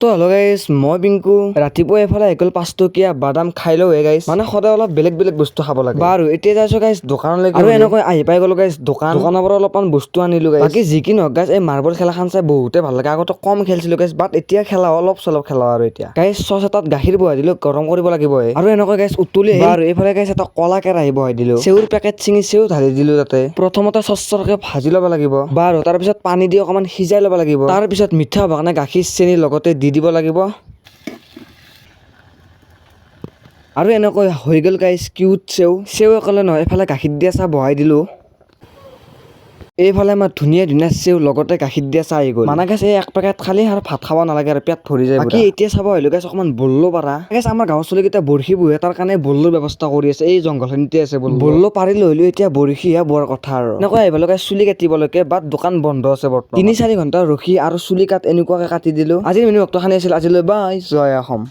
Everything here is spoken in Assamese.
তো হেল্ল' গাইজ, মই পিংকু। ৰাতিপুৱা এইফালে আহি গ'ল 5 টকীয়া বাদাম খাই লওঁ হে গাইজ। মানে সদায় অলপ বেলেগ বেলেগ বস্তু খাব লাগে। বাৰু, এতিয়া যাইছো গাইজ দোকানলৈকে। আৰু এনেকৈ আহি পাই গ'লো গাইজ দোকান। দোকানৰ পৰা অলপমান বস্তু আনিলো গাইজ। বাকী যি কি নহওক গাইজ, এই মাৰ্বল খেলাখন চাই বহুতে ভাল লাগে। আগতে কম খেলছিলো গাইজ, বাট এতিয়া খেলা অলপ চলপ খেলা। আৰু এতিয়া গাইজ চচ এটাত গাখীৰ বহাই দিলো, গৰম কৰিব লাগিব হে। আৰু এনেকৈ গাইজ উতলি আহিল। আৰু এইফালে গাইজ এটা কলা কেৰাহী বহাই দিলো। চেউৰ পেকেট ছিঙি চেউ ঢালি দিলো তাতে। প্ৰথমতে চচৰকে ভাজি ল'ব লাগিব। বাৰু, তাৰপিছত পানী দি অকণমান সিজাই ল'ব লাগিব। তাৰপিছত মিঠা হ'ব কাৰণে গাখীৰ চেনি লগতে দি দিব লাগিব। আৰু এনেকৈ হৈ গ'ল গাইজ কিউট চেউ। চেউ অকলে নহয়, এইফালে গাখীৰ দিয়া চাহ বহাই দিলোঁ। এইফালে আমাৰ ধুনীয়া ধুনীয়া চেউ লগতে গাখীৰ দিয়া চাহ আহি গ'ল। মানে গাইজ, এই এক পেকেট খালি আৰু ভাত খাব নালাগে আৰু, পেট ভৰি যায়। বাকী এতিয়া চাব আহিলো গাইজ অকণমান বল্লো পাৰা। গাইজ, আমাৰ গাঁৱৰ ছোৱালীকেইটা বৰশী বহে, তাৰ কাৰণে বল্লোৰ ব্যৱস্থা কৰি আছে। এই জংঘলখিনিতে আছে বল্লো। বল্লো পাৰিলো হ'লেও এতিয়া বৰশীহে বোৱাৰ কথা। আৰু এনেকৈ আহিব লগা চুলি কাটিবলৈকে, বাট দোকান বন্ধ আছে বৰ্তমান। 3-4 ঘণ্টা ৰখি আৰু চুলি কাট এনেকুৱাকে কাটি দিলো। আজিৰ মিনি ভক্তখানি আছিল। আজিলৈ বাই, জয় অসম।